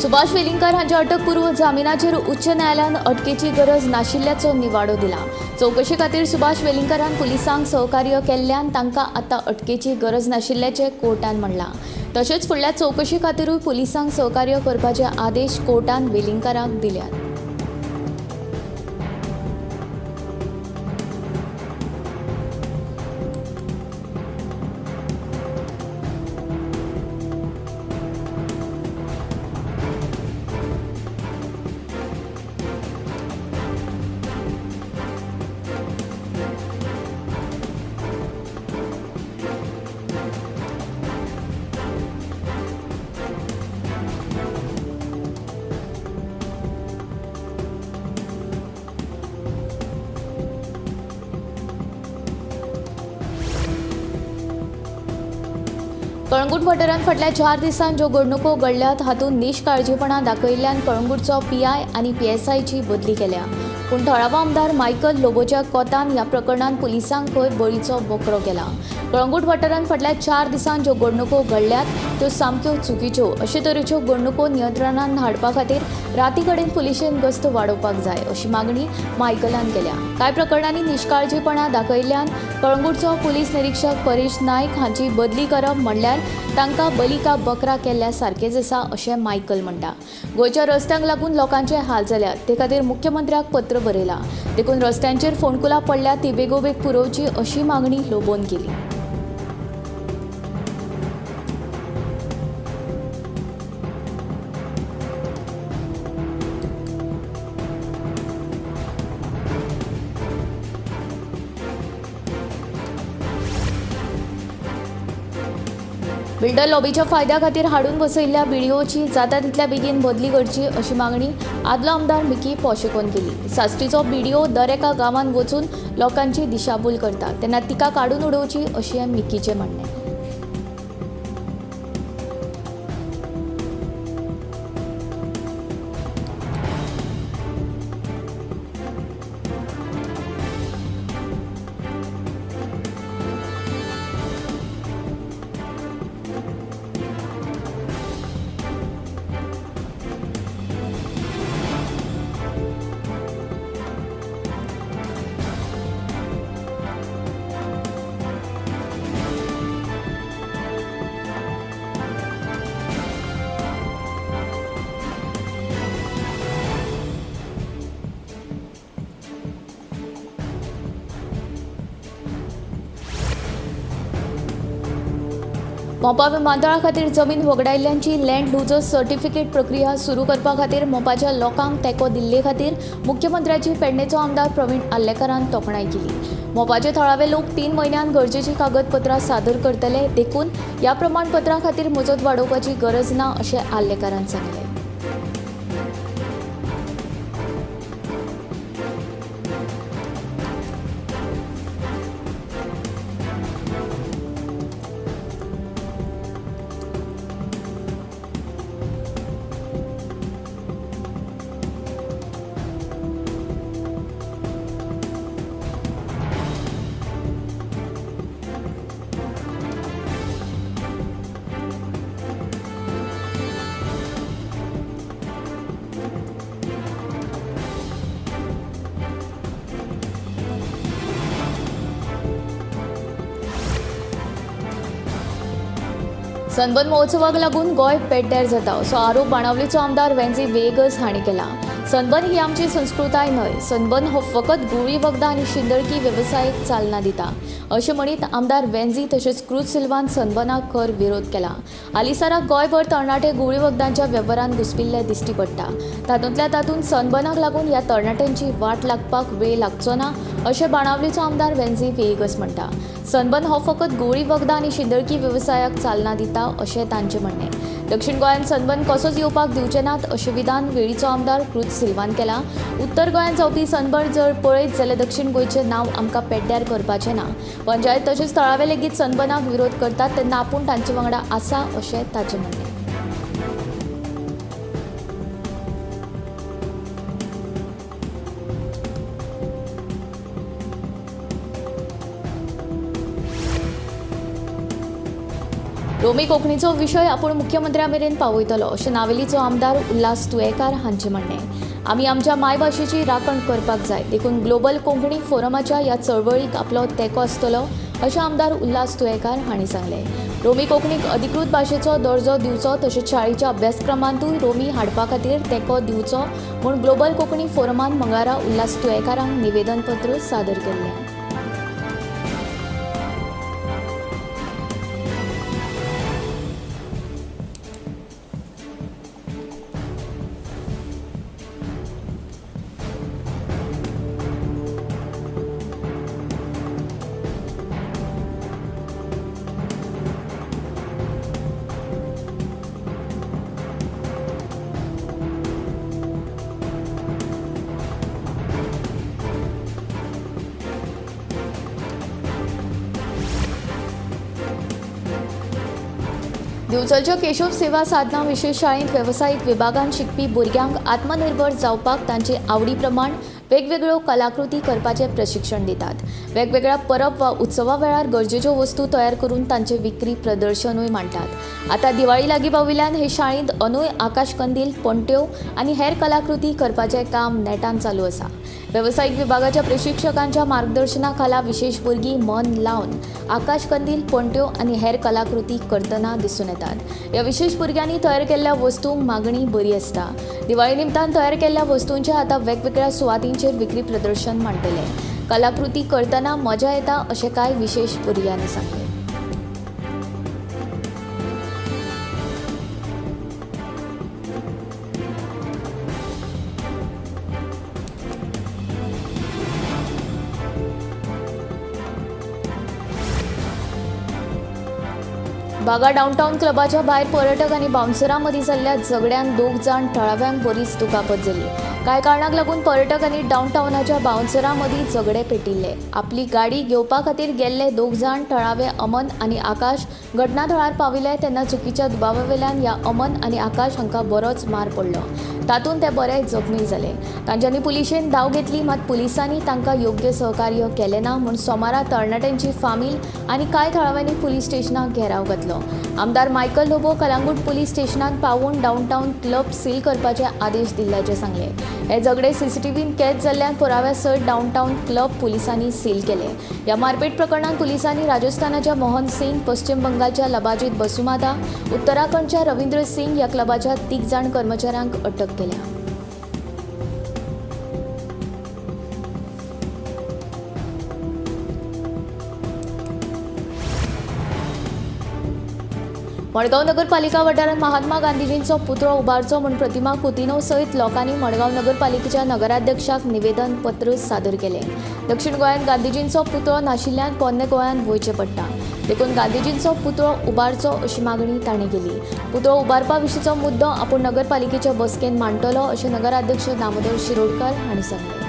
सुभाष वेलिंगकार हांच्या अटकपूर्व जामिनाचेर उच्च न्यायालयान अटकेची गरज नाशिल्ल्याचो निवाडो दिला. चवकशे खातीर सुभाष वेलिंगकारान पुलिसांक सहकार्य केल्ल्यान तांकां आतां अटकेची गरज नाशिल्ल्याचें कोर्टान म्हणलां. तशेंच फुडल्या चवकशे खातीरूय पुलिसांक सहकार्य करपाचे आदेश कोर्टान वेलिंगकाराक दिल्यात. कळंगूट वाठारांत फाटल्या 4 दिसांत ज्यो घडणुको घडल्यात हातूंत निश्काळजीपणा दाखयिल्ल्यान कळंगूटचो पीआय आनी पीएसआयची बदली केल्या. पूण थळावो आमदार मायकल लोबोच्या कोतान ह्या प्रकरणांत पुलिसांक खंय बळीचो बोकरो केला. कळंगूट वाठारांत फाटल्या 4 दिसांत ज्यो घडणुको घडल्यात त्यो सामक्यो चुकीच्यो. अशे तरेच्यो घडणुको नियंत्रणांत हाडपा खातीर राती कडेन पुलिशेन गस्त वाडोवपाक जाय अशी मागणी मायकलान केल्या. कांय प्रकरणांनी निश्काळजीपणा दाखयिल्ल्यान कळंगूटचो पुलीस निरीक्षक परेश नायक हांची बदली करप म्हणल्यार तांकां बलिका बकरा केल्ल्या सारकेंच आसा अशें मायकल म्हणटा. गोंयच्या रस्त्यांक लागून लोकांचे हाल जाल्यात ते खातीर मुख्यमंत्र्याक पत्र बरयलां. देखून रस्त्यांचेर फोंडकुलां पडल्या ती बेगोबेग पुरोवची अशी मागणी लोबोन केली. बिल्डर लॉबीच्या फायद्या खातीर हाडून बसयिल्ल्या बीडीओची जाता तितल्या बेगीन बदली करची अशी मागणी आदलो आमदार मिकी पॉशेकोन केली. साश्टीचो बीडीओ दर एका गांवांत वचून लोकांची दिशाभूल करता तेन्ना तिका काडून उडोवची अशें मिकीचें म्हणणें. मोपा विमानतळा खातीर जमीन वगडायिल्ल्यांची लँड लुजर्स सर्टिफिकेट प्रक्रिया सुरू करपा खातीर मोपाच्या लोकांक तेंको दिल्ले खातीर मुख्यमंत्र्याची पेडणेचो आमदार प्रवीण आर्लेकारान तोखणाय केली. मोपाचे थळावे लोक 3 म्हयन्यांत गरजेची कागदपत्रां सादर करतले देखून ह्या प्रमाणपत्रा खातीर मुजत वाडोवपाची गरज ना अशें आर्लेकारान सांगलें. सनबर्न महोत्सवाक लागून गोंय पेड्ड्यार जाता असो आरोप बाणावलीचो आमदार वेन्झी व्हिएगस हांणी केला. सनबर्न ही आमची संस्कृताय न्हय, सनबर्न हो फकत गुळी वखदां आनी शिंदळकी वेवसायीक चालना दिता अशें म्हणीत आमदार वेन्झी तशेंच क्रूज सिल्वान सनबर्नाक खर विरोध केला. हालींसराक गोंयभर तरणाटे गुळी वखदांच्या वेव्हारान घुसपिल्ले दिश्टी पडटा. तातूंतल्या तातूंत सनबर्नाक लागून ह्या तरणाट्यांची वाट लागपाक वेळ लागचो ना अशें बाणावलीचो आमदार वेन्झी व्हिएगस म्हणटा. सनबर्न हो फकत गुळी वखदां आनी शिंदळकी वेवसायाक चालना दिता अशें तांचें म्हणणें. दक्षिण गोंयांत सनबर्न कसोच येवपाक दिवचे नात अशें विधान वेळीचो आमदार क्रूज सिल्वान केला. उत्तर गोंयांत जावपी सनबर्न जर पळयत जाल्यार दक्षिण गोंयचें नांव आमकां पेड्ड्यार करपाचें ना. पंचायत तशेंच थळावे लेगीत सनबर्नाक विरोध करतात तेन्ना आपूण तांचे वांगडा आसा अशें ताचें म्हणणें. रोमी कोंकणीचो विशय आपूण मुख्यमंत्र्या मेरेन पावयतलो अशें नावेलीचो आमदार उल्हास तुयेंकार हांचें म्हणणें. आमी आमच्या मायभाशेची राखण करपाक जाय, देखून ग्लोबल कोंकणी फोरमाच्या ह्या चळवळीक आपलो तेंको आसतलो अशें आमदार उल्हास तुयेंकार हांणी सांगलें. रोमी कोंकणीक अधिकृत भाशेचो दर्जो दिवचो तशेंच शाळेच्या अभ्यासक्रमांतूय रोमी हाडपा खातीर तेंको दिवचो म्हूण ग्लोबल कोंकणी फोरमान मंगळारा उल्हास तुयेंकारांक निवेदनपत्र सादर केल्लें. दिवचलच्या केशव सेवा साधना विशेष शाळेंत वेवसायीक विभागान शिकपी भुरग्यांक आत्मनिर्भर जावपाक तांचे आवडी प्रमाण वेगवेगळ्यो कलाकृती करपाचें प्रशिक्षण दितात. वेगवेगळ्या परब वा उत्सवा वेळार गरजेच्यो वस्तू तयार करून तांचे विक्री प्रदर्शनूय मांडटात. आतां दिवाळी लागीं पाविल्ल्यान हे शाळेंत अनूय आकाशकंदील, पणट्यो आनी हेर कलाकृती करपाचें काम नेटान चालू आसा. वेवसायीक विभागाच्या प्रशिक्षकांच्या मार्गदर्शना खाला विशेष भुरगीं मन लावन आकाशकंदील, पणट्यो आनी हेर कलाकृती करतना दिसून येतात. ह्या विशेष भुरग्यांनी तयार केल्ल्या वस्तूंक मागणी बरी आसता. दिवाळी निमतान तयार केल्ल्या वस्तूंचे आतां वेगवेगळ्या सुवातींचेर विक्री प्रदर्शन मांडटले. कलाकृती करतना मजा येता अशें कांय विशेष भुरग्यांनी सांगलें. बागा डाऊनटाऊन क्लबाच्या भायर पर्यटक आनी बाउन्सरां मदीं जाल्ल्या झगड्यान 2 जाण थळाव्यांक बरीच दुखापत जाली. कांय कारणाक लागून पर्यटक आनी डाऊनटाऊनाच्या बाउन्सरां मदीं झगडे पेटिल्ले. आपली गाडी घेवपा खातीर गेल्ले 2 जाण थळावे अमन आनी आकाश घटनाथळार पाविल्ले तेन्ना चुकीच्या दुबावावेल्यान ह्या अमन आनी आकाश हांकां बरोच मार पडलो. तातूंत ते बरे जखमी जाले. तांच्यांनी पुलिशेन धांव घेतली, मात पुलिसांनी तांकां योग्य सहकार्य केलें ना म्हूण सोमारा तरणाट्यांची फामील आनी कांय थळाव्यांनी पुलीस स्टेशनाक घेराव घातलो. आमदार मायकल लोबो कलांगूट पुलीस स्टेशनात पावून डाऊनटाऊन क्लब सील करपाचे आदेश दिल्ल्याचें सांगलें. हे झगडे सीसीटीव्हीन कैद जाल्ल्यान पुराव्या सयत डाऊनटाऊन क्लब पुलिसांनी सील केले. ह्या मारपेट प्रकरणांत पुलिसांनी राजस्थानाच्या मोहन सिंग, पश्चिम बंगालच्या लबाजीत बसुमाता, उत्तराखंडच्या रवींद्र सिंग ह्या क्लबाच्या 3 जाण कर्मचाऱ्यांक अटक केल्या. मडगांव नगरपालिका वाठारांत महात्मा गांधीजींचो पुतळो उबारचो म्हूण प्रतिमा कुतिन्हो सयत लोकांनी मडगांव नगरपालिकेच्या नगराध्यक्षाक निवेदन पत्र सादर केलें. दक्षिण गोंयांत गांधीजींचो पुतळो नाशिल्ल्यान पोन्ने गोंयांत वयचें पडटा, देखून गांधीजींचो पुतळो उबारचो अशी मागणी तांणी केली. पुतळो उबारपा विशींचो मुद्दो आपूण नगरपालिकेच्या बसकेंत मांडटलो अशें नगराध्यक्ष दामोदर शिरोडकर हांणी सांगलें.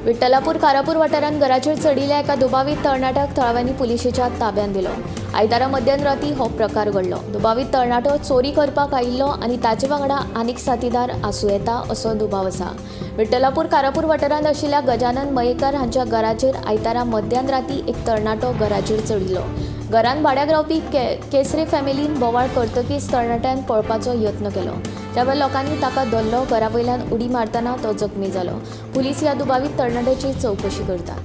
विठ्ठलापूर कारापूर वाठारांत घराचेर चडिल्ल्या एका दुबावीत तरणाट्याक थळाव्यांनी पुलिशेच्या ताब्यांत दिलो. आयतारा मध्यान राती हो प्रकार घडलो. दुबावीत तरणाटो चोरी करपाक आयिल्लो आनी ताचे वांगडा आनीक साथीदार आसूं येता असो दुबाव आसा. विठ्ठलापूर कारापूर वाठारांत आशिल्ल्या गजानन मयेकर हांच्या घराचेर आयतारा मध्यान राती एक तरणाटो घराचेर चडिल्लो. घरांत भाड्याक रावपी केसरे फॅमिलीन बोवाळ करतकीच तरणाट्यान पळपाचो यत्न केलो. त्यावेळार लोकांनी ताका धरलो. घरा वयल्यान उडी मारतना तो जखमी जालो. पुलीस ह्या दुबावीत तरणाट्याची चवकशी करतात.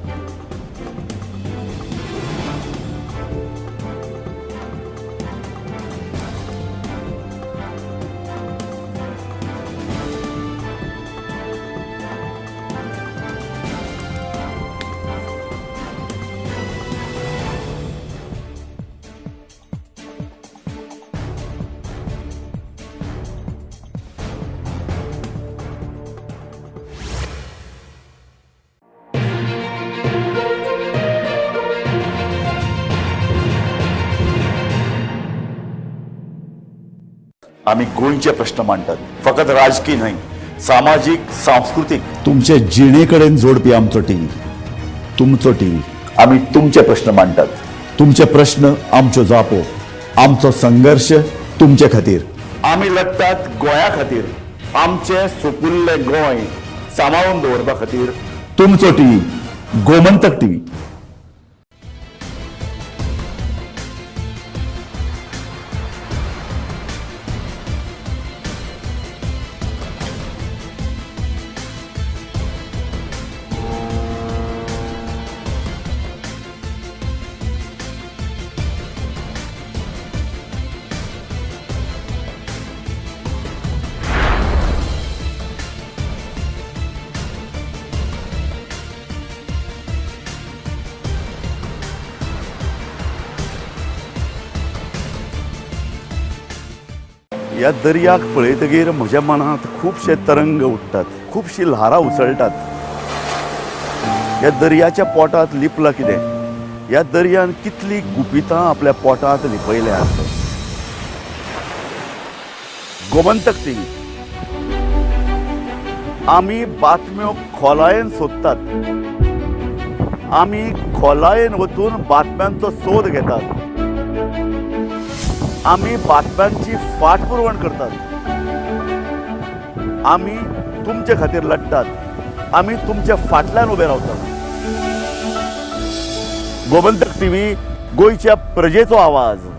आमी गोंयचे प्रश्न मांडटात, फकत राजकीय न्हय, सामाजीक, सांस्कृतीक, तुमचे जिणे कडेन जोडपी आमचो टीव्ही, तुमचो टीव्ही। आमी तुमचे प्रश्न मांडटात, तुमचे प्रश्न आमच्यो जापो, आमचो संघर्ष तुमचे खातीर। आमी लढटात गोंया खातीर, आमचें सुपुल्लें गोंय सांबाळून दवरपा खातीर। तुमचो टीव्ही, गोमंतक टीव्ही। ह्या दर्याक पळयतगीर म्हज्या मनांत खुबशे तरंग उठ्ठात, खुबशी ल्हारां उसळटात। ह्या दर्याच्या पोटांत लिपलां कितें? ह्या दर्यान कितली गुपितां आपल्या पोटांत लिपयल्यात। गोमंतक टीव्ही, आमी बातम्यो खोलायेन सोदतात, आमी खोलायेन वचून बातम्यांचो सोद घेतात, आमी बातम्यांची फाटपुरवण करतात, आमी तुमचे खातीर लढटात, आमी तुमच्या फाटल्यान उबे रावतात। गोमंतक टीव्ही, गोंयच्या प्रजेचो आवाज।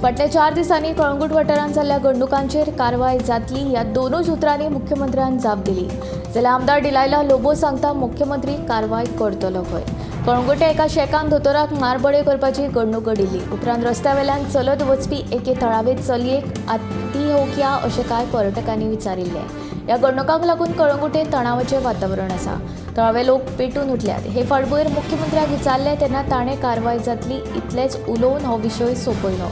फाटल्या 4 दिसांनी कळंगूट वाठारांत जाल्ल्या घडणुकांचेर कारवाय जातली ह्या दोनूच उतरांनी मुख्यमंत्र्यान जाप दिली। जाल्यार आमदार डिलायला लोबो सांगता मुख्यमंत्री कारवाय करतलो खंय। कळंगूटे एका शेकान दोतोराक मारबडय करपाची घडणूक घडिल्ली। उपरांत रस्त्या वेल्यान चलत वचपी एके थळावे चलयेक आत्ती हो क्या अशें कांय पर्यटकांनी विचारिल्लें। ह्या घडणुकांक लागून कळंगूटे तणावाचें वातावरण आसा। थळावे लोक पेटून उठल्यात। हे फाटभुंयेर मुख्यमंत्र्याक विचारलें तेन्ना ताणें कारवाय जातली इतलेंच उलोवन हो विशय सोंपयलो।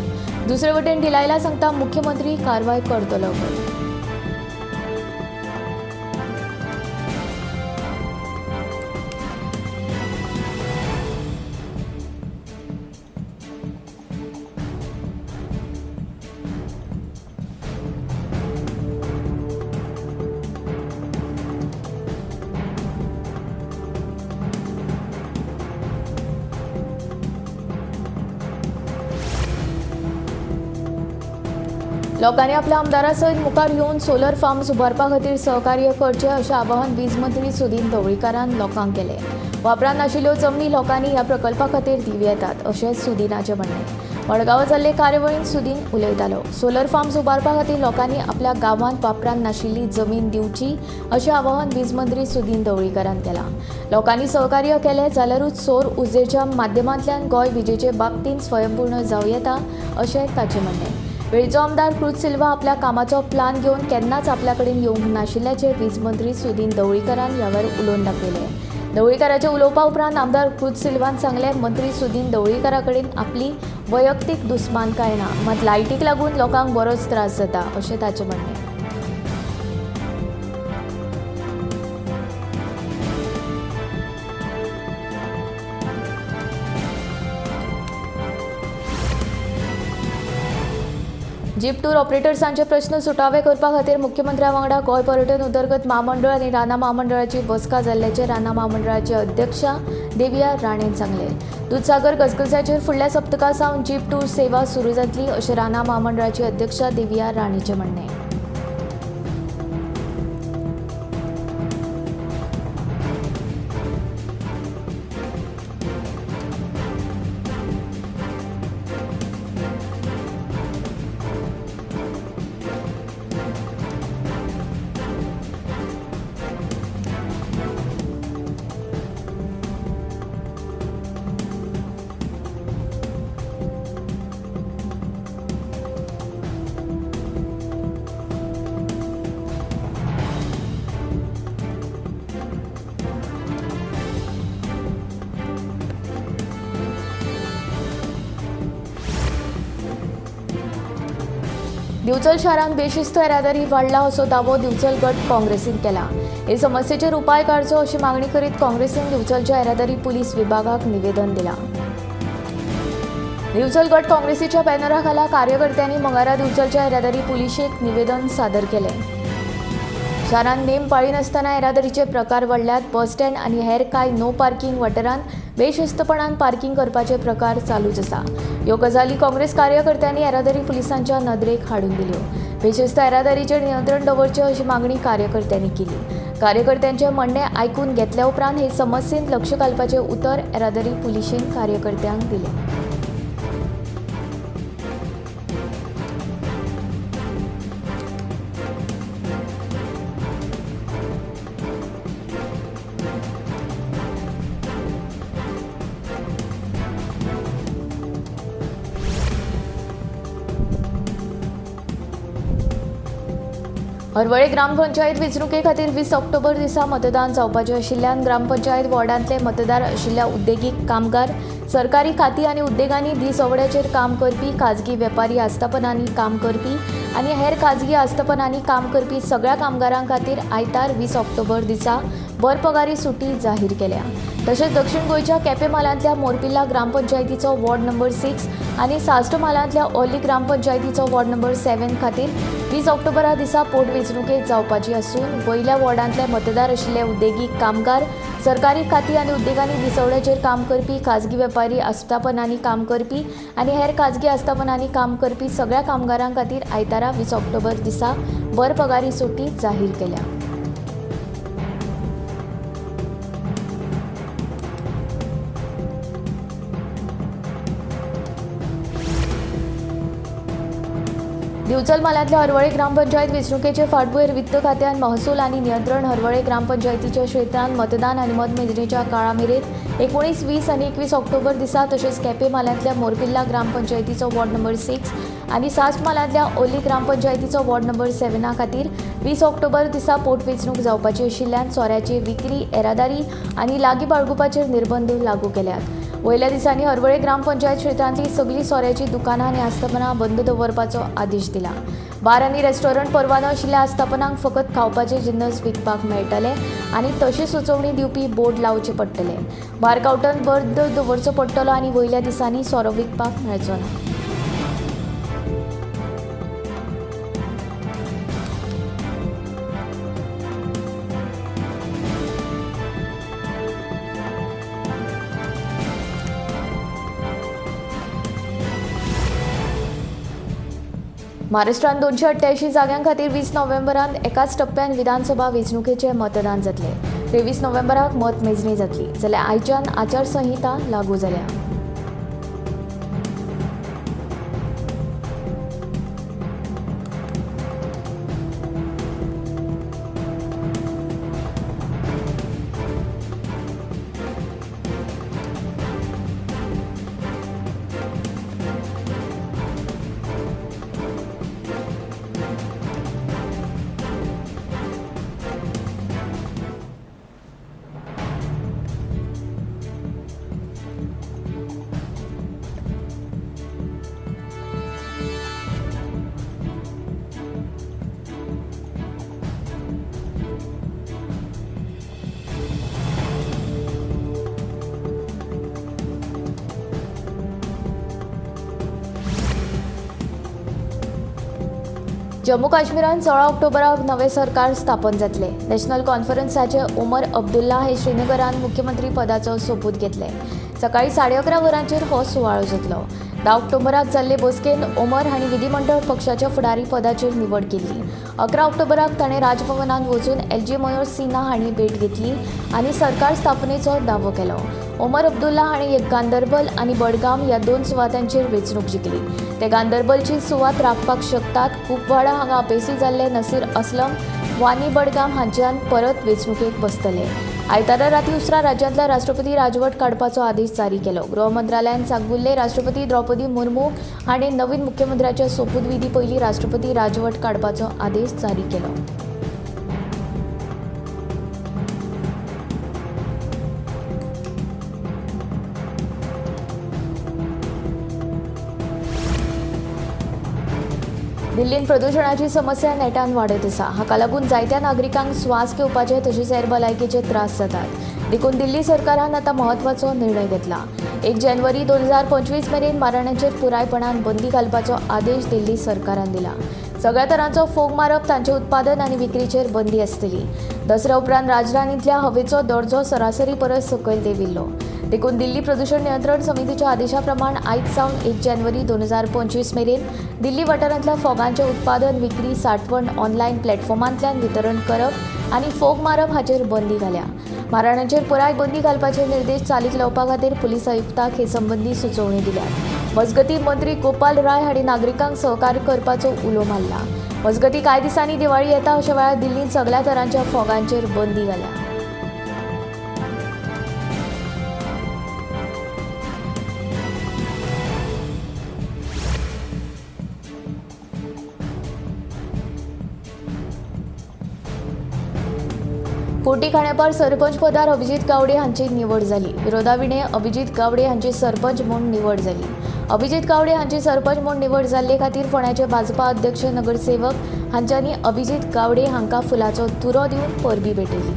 दुसरे वटेन डिलायला सांगता मुख्यमंत्री कारवाय करतलो खंय। लोकांनी आपल्या आमदारा सयत मुखार येवन सोलर फार्म्स उबारपा खातीर सहकार्य करचें अशें आवाहन वीज मंत्री सुदीन ढवळीकारान लोकांक केलें। वापरांत नाशिल्ल्यो जमनी लोकांनी ह्या प्रकल्पा खातीर दिवं येतात अशें सुदीनाचें म्हणणें। मडगांवां जाल्ले कार्यावळींत सुदीन उलयतालो। सोलर फार्म्स उबारपा खातीर लोकांनी आपल्या गांवांत वापरांत नाशिल्ली जमीन दिवची अशें आवाहन वीज मंत्री सुदीन ढवळीकारान केलां। लोकांनी सहकार्य केलें जाल्यारूच सौर उर्जेच्या माध्यमांतल्यान गोंय विजेचे बाबतींत स्वयंपूर्ण जावं येता अशें ताचें म्हणणें। वेळचो आमदार क्रूज सिल्वा आपल्या कामाचो प्लान घेवन केन्नाच आपल्या कडेन येवंक नाशिल्ल्याचें वीज मंत्री सुदीन ढवळीकारान ह्या वेळार उलोवन दाखयलें। ढवळीकाराच्या उलोवपा उपरांत आमदार क्रूज सिल्वान सांगलें, मंत्री सुदीन ढवळीकारा कडेन आपली वैयक्तीक दुस्मानकाय ना, मात लायटीक लागून लोकांक बरोच त्रास जाता अशें ताचें म्हणणें। जीप टूर ऑपरेटर्सांचे प्रश्न सुटावे करपा खातीर मुख्यमंत्र्या वांगडा गोंय पर्यटन उदरगत म्हामंडळ आनी रानां म्हामंडळाची बसका जाल्ल्याचें रानां म्हामंडळाचे अध्यक्षा देविया राणेन सांगलें। दुदसागर घसघश्याचेर फुडल्या सप्तका सावन जीप टूर सेवा सुरू जातली अशें रानां म्हामंडळाची अध्यक्षा देविया राणेचें म्हणणें। दिवचल शारांत बेशिस्त येरादारी वाडला असो दावो दिवचल गट काँग्रेसीन केला. हे समस्येचेर उपाय काडचो अशी मागणी करीत काँग्रेसीन दिवचलच्या येरादारी पुलीस विभागाक निवेदन दिलां. दिवचल गट काँग्रेसीच्या बॅनरा खाला कार्यकर्त्यांनी मंगळारा दिवचलच्या येरादारी पुलिशेक निवेदन सादर केलें. शारांत नेम पाळिनासतना येरादारीचे प्रकार वाडल्यात. बस स्टँड आनी हेर कांय नो पार्किंग वाठारांत बेशिस्तपणान पार्किंग करपाचे प्रकार चालूच आसा. ह्यो गजाली काँग्रेस कार्यकर्त्यांनी येरादारी पुलिसांच्या नदरेक हाडून दिल्यो. बेशिस्त येरादारीचेर नियंत्रण दवरचें अशी मागणी कार्यकर्त्यांनी केली. कार्यकर्त्यांचें म्हणणें आयकून घेतल्या उपरांत हे समस्येंत लक्ष घालपाचें उतर येरादारी पुलिशेन कार्यकर्त्यांक दिलें. हरवळे ग्रामपंचायत वेंचणुके खातीर 20 ऑक्टोबर दिसा मतदान जावपाचें आशिल्ल्यान ग्रामपंचायत वॉर्डांतले मतदार आशिल्ल्या उद्देगीक कामगार, सरकारी खातीं आनी उद्देगांनी दिसवड्याचेर काम करपी, खाजगी वेपारी आस्थापनांनी काम करपी आनी हेर खाजगी आस्थापनांनी काम करपी सगळ्या कामगारां खातीर आयतार 20 ऑक्टोबर दिसा बरपगारी सुटी जाहीर केल्या. तशेंच दक्षिण गोंयच्या केपें म्हालांतल्या मोरपिल्ला ग्रामपंचायतीचो वॉर्ड नंबर 6 आनी साश्ट म्हालांतल्या ओर्ली ग्रामपंचायतीचो वॉर्ड नंबर 7 खातीर 20 ऑक्टोबरा दिसा पोटवेंचणुकेत जावपाची आसून वयल्या वॉर्डांतले मतदार आशिल्ले उद्देगीक कामगार, सरकारी खातीं आनी उद्देगांनी दिसवड्याचेर काम करपी, खाजगी वेपारी आस्थापनांनी काम करपी आनी हेर खाजगी आस्थापनांनी काम करपी सगळ्या कामगारां खातीर आयतारा 20 ऑक्टोबर दिसा बरपगारी सुटी जाहीर केल्या. दिवचल म्हालांतल्या हरवळे ग्रामपंचायत वेंचणुकेचे फाटभुंयेर वित्त खात्यान महसूल आनी नियंत्रण हरवळे ग्रामपंचायतीच्या क्षेत्रांत मतदान आनी मतमेजणीच्या काळा मेरेन 19, 20 आनी 21 ऑक्टोबर दिसा तशेंच केपें म्हालांतल्या मोरपिल्ला ग्रामपंचायतीचो वॉर्ड नंबर 6 आनी साश्ट म्हालांतल्या ओर्ली ग्रामपंचायतीचो वॉर्ड नंबर 7 खातीर 20 ऑक्टोबर दिसा पोटवेंचणूक जावपाची आशिल्ल्यान सोऱ्याची विक्री, येरादारी आनी लागीं बाळगुपाचेर निर्बंध लागू केल्यात. वयल्या दिसांनी हरवळे ग्रामपंचायत क्षेत्रांतली सगळीं सोऱ्याचीं दुकानां आनी आस्थापनां बंद दवरपाचो आदेश दिला. बार आनी रेस्टॉरंट परवानो आशिल्ल्या आस्थापनांक फकत खावपाचे जिन्नस विकपाक मेळटले आनी तशी सुचोवणी दिवपी बोर्ड लावचे पडटले. बार कावंटर बंद दवरचो पडटलो आनी वयल्या दिसांनी सोरो विकपाक मेळचो ना. महाराष्ट्रांत 288 जाग्यां खातीर 20 नोव्हेंबरांत एकाच टप्प्यान विधानसभा वेंचणुकेचें मतदान जातलें. 23 नोव्हेंबराक मतमेजणी जातली, जाल्यार आयच्यान आचारसंहिता लागू जाल्या. जम्मू काश्मीरांत 16 ऑक्टोबराक नवें सरकार स्थापन जातलें. नॅशनल कॉन्फरन्साचे ओमर अब्दुल्ला हे श्रीनगरांत मुख्यमंत्री पदाचो सोपूत घेतले. सकाळी 11:30 वरांचेर हो सुवाळो जातलो. 10 ऑक्टोबराक जाल्ले बसकेंत ओमर हांणी विधीमंडळ पक्षाच्या फुडारी पदाचेर निवड केल्ली. 11 ऑक्टोबराक ताणें राजभवनांत वचून एलजी मनोज सिन्हा हांणी भेट घेतली आनी सरकार स्थापनेचो दावो केलो. ओमर अब्दुल्ला हांणी एक गांदरबल आनी बडगाम ह्या 2 सुवातांचेर वेंचणूक जिखली. ते गांदरबलची सुवात राखपाक शकतात. कुपवाडा हांगा अपेसी जाल्ले नसीर असलम वानी बडगाम हांच्यान परत वेंचणुकेक बसतले. आयतारा राती उसरां राज्यांतल्या राष्ट्रपती राजवट काडपाचो आदेश जारी केलो. गृह मंत्रालयान सांगुल्ले राष्ट्रपती द्रौपदी मुर्मू हांणी नवीन मुख्यमंत्र्याच्या सोपूतविधी पयलीं राष्ट्रपती राजवट काडपाचो आदेश जारी केलो. दिल्लीन प्रदुशणाची समस्या नेटान वाडत आसा. हाका लागून जायत्या नागरिकांक स्वास घेवपाचे तशेंच हेर भलायकेचे त्रास जातात. देखून दिल्ली सरकारान आतां म्हत्वाचो निर्णय घेतला. 1 जानेवारी 2025 मेरेन माराणांचेर पुरायपणान बंदी घालपाचो आदेश दिल्ली सरकारान दिला. सगळ्या तरांचो फोग मारप, तांचे उत्पादन आनी विक्रीचेर बंदी आसतली. दसऱ्या उपरांत राजधानींतल्या हवेचो दर्जो सरासरी परस सकयल देंविल्लो. देखून दिल्ली प्रदूषण नियंत्रण समितीच्या आदेशा प्रमाण आयज सावन 1 जानेवारी 2025 मेरेन दिल्ली वाठारांतल्या फोगांचें उत्पादन, विक्री, साठवण, ऑनलायन प्लॅटफॉर्मांतल्यान वितरण करप आनी फोग मारप हाचेर बंदी घाल्या. माराणांचेर पुराय बंदी घालपाचे निर्देश चालीक लावपा खातीर पुलीस आयुक्ताक हे संबंदी सुचोवणी दिल्या. मजगतीं मंत्री गोपाल राय हांणी नागरिकांक सहकार्य करपाचो उलो मारला. मजगतीं कांय दिसांनी दिवाळी येता अशा वेळार दिल्लींत सगळ्या तरांच्या फोगांचेर बंदी घाल्या. कोटी खांडेपार सरपंच पदार अभिजीत गावडे हांची निवड जाली. विरोधाविणे अभिजीत गावडे हांची सरपंच म्हूण निवड जाली. अभिजीत गावडे हांची सरपंच म्हूण निवड जाल्ले खातीर फोंड्याचे भाजपा अध्यक्ष नगरसेवक हांच्यांनी अभिजीत गावडे हांकां फुलाचो तुरो दिवन परबी भेटयली.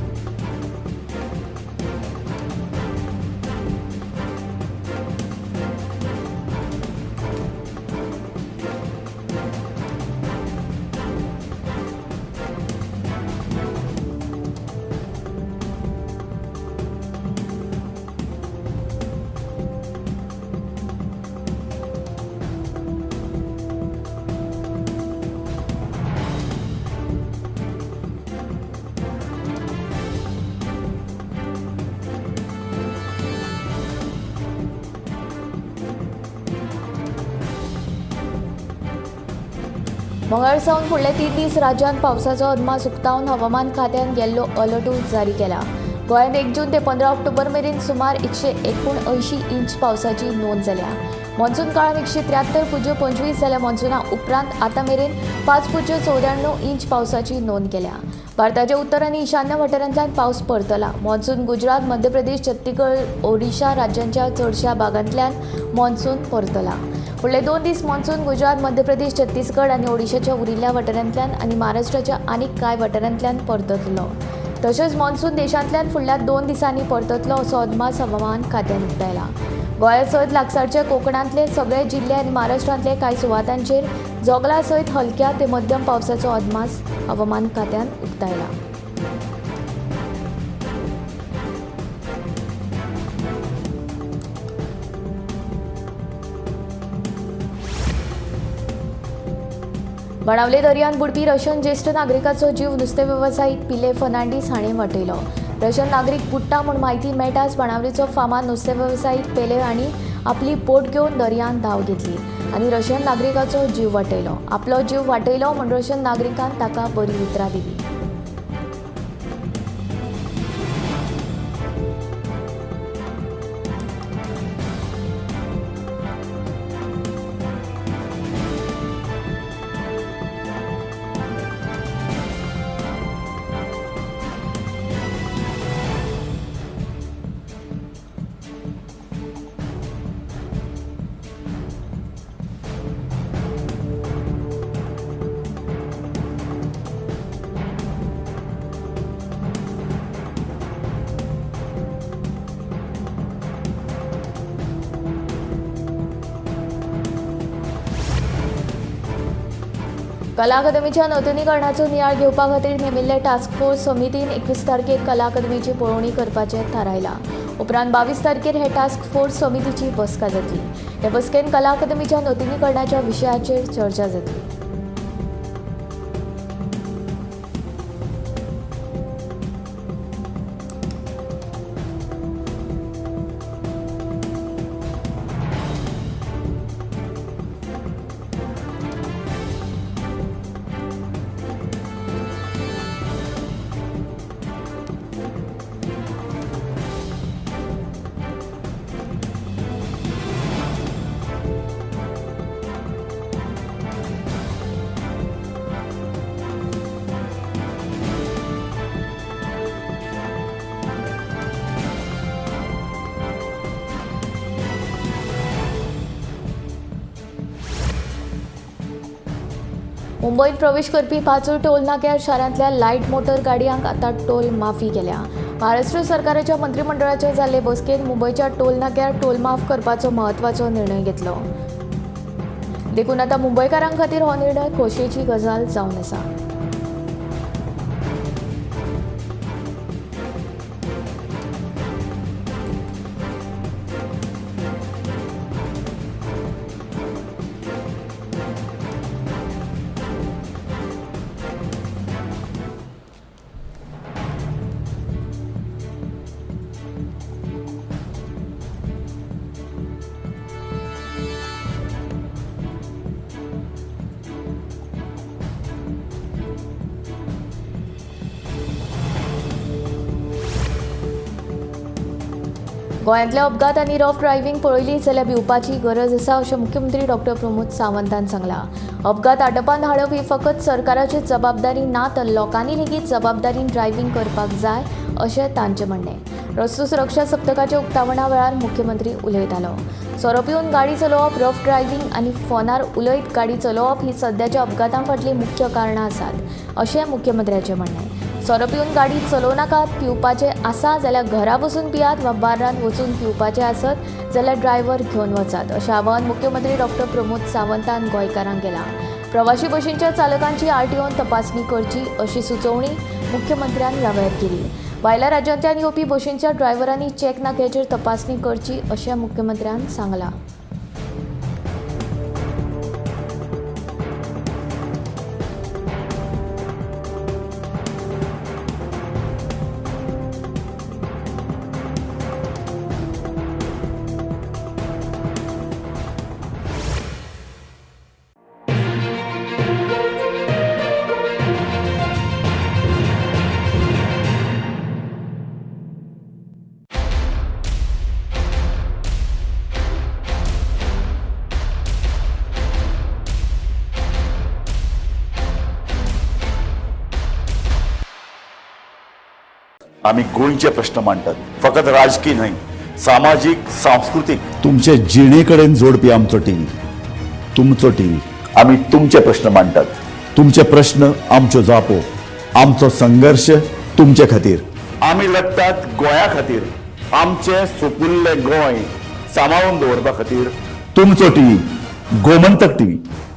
मंगळार सावन फुडले 3 दीस राज्यांत पावसाचो अदमास उक्तावन हवामान खात्यान येल्लो अलर्टूय जारी केला. गोंयांत 1 जून ते 15 ऑक्टोबर मेरेन सुमार 179 इंच पावसाची नोंद जाल्या. मॉन्सून काळांत 173.25 जाल्या मॉन्सुना उपरांत आतां मेरेन 5.94 इंच पावसाची नोंद केल्या. भारताच्या उत्तर आनी ईशान्य वाठारांतल्यान पावस परतला. मॉन्सून गुजरात, मध्य प्रदेश, छत्तीसगड, ओडिशा राज्यांच्या चडशा भागांतल्यान मॉन्सून परतला. फुडले 2 दीस मॉन्सून गुजरात, मध्य प्रदेश, छत्तीसगड आनी ओडिशाच्या उरिल्ल्या वाठारांतल्यान आनी महाराष्ट्राच्या आनीक कांय वाठारांतल्यान परततलो. तशेंच मॉन्सून देशांतल्यान फुडल्या 2 दिसांनी परततलो असो अदमास हवामान खात्यान उक्तायला. गोंया सयत लागसारच्या कोकणांतले सगळे जिल्ले आनी महाराष्ट्रांतले कांय सुवातांचेर जोगला सयत हलक्या ते मध्यम पावसाचो अदमास हवामान खात्यान उक्तायला. बाणावले दर्यांत बुडपी रशियन ज्येश्ठ नागरिकाचो जीव नुस्तें वेवसायीक पिले फर्नांडीस हाणें वाटयलो. रशियन नागरीक बुडटा म्हूण म्हायती मेळटाच बाणावलेचो फामाद नुस्तें वेवसायीक पेले हांणी आपली बोट घेवन दर्यांत धांव घेतली आनी रशियन नागरिकाचो जीव वाटयलो. आपलो जीव वाटयलो म्हूण रशियन नागरिकान ताका बरी उतरां दिली. कला अकादमीच्या नूतनीकरणाचो नियाळ घेवपा खातीर नेमिल्ले टास्क फोर्स समितीन 21 तारखेक कला अकादमीची पळोवणी करपाचें थारायलां. उपरांत 22 तारखेर हे टास्क फोर्स समितीची बसका जातली. हे बसकेन कला अकादमीच्या नूतनीकरणाच्या विशयाचेर चर्चा जातली. मुंबयत प्रवेश करपी पांचूय टोल नाक्यार शारांतल्या लायट मोटर गाडयांक आतां टोल माफी केल्या. महाराष्ट्र सरकाराच्या मंत्रिमंडळाच्या जाल्ले बसकेंत मुंबयच्या टोल नाक्यार टोल माफ करपाचो म्हत्वाचो निर्णय घेतलो. देखून आतां मुंबयकारां खातीर हो निर्णय खोशयेची गजाल जावन आसा. गोंयांतले अपघात आनी रफ ड्रायव्हिंग पळयली जाल्यार भिवपाची गरज आसा अशें मुख्यमंत्री डॉक्टर प्रमोद सावंतान सांगलां. अपघात आटोपांत हाडप ही फकत सरकाराची जबाबदारी ना तर लोकांनी लेगीत जबाबदारीन ड्रायव्हिंग करपाक जाय अशें तांचें म्हणणें. रस्तो सुरक्षा सप्तकाच्या उक्तावणा वेळार मुख्यमंत्री उलयतालो. सोरो पिवन गाडी चलोवप, रफ ड्रायव्हिंग आनी फोनार उलयत गाडी चलोवप ही सद्याच्या अपघातां फाटलीं मुख्य कारणां आसात अशें मुख्यमंत्र्याचें म्हणणें. सोरो पिवन गाडी चलोवं नाकात, पिवपाचें आसा जाल्यार घरा बसून पियात वा बार्रान वचून पिवपाचें आसत जाल्यार ड्रायव्हर घेवन वचात अशें आवाहन मुख्यमंत्री डॉक्टर प्रमोद सावंतान गोंयकारांक केलां. प्रवाशी बशींच्या चालकांची आरटीओन तपासणी करची अशी सुचोवणी मुख्यमंत्र्यान ह्या वेळार केली. भायल्या राज्यांतल्यान येवपी बशींच्या ड्रायव्हरांनी चॅक नाक्याचेर तपासणी करची अशें मुख्यमंत्र्यान सांगलां. आमी गोंयचे प्रश्न मांडटात, फकत राजकी न्हय, सामाजीक, सांस्कृतीक, तुमचे जिणे कडेन जोडपी आमचो टीव्ही, तुमचो टीव्ही. आमी तुमचे प्रश्न मांडटात, तुमचे प्रश्न आमच्यो जापो, आमचो संघर्श तुमचे खातीर. आमी लढटात गोंया खातीर, आमचें सुपुल्लें गोंय सांबाळून दवरपा खातीर. तुमचो टीव्ही, गोमंतक टीव्ही.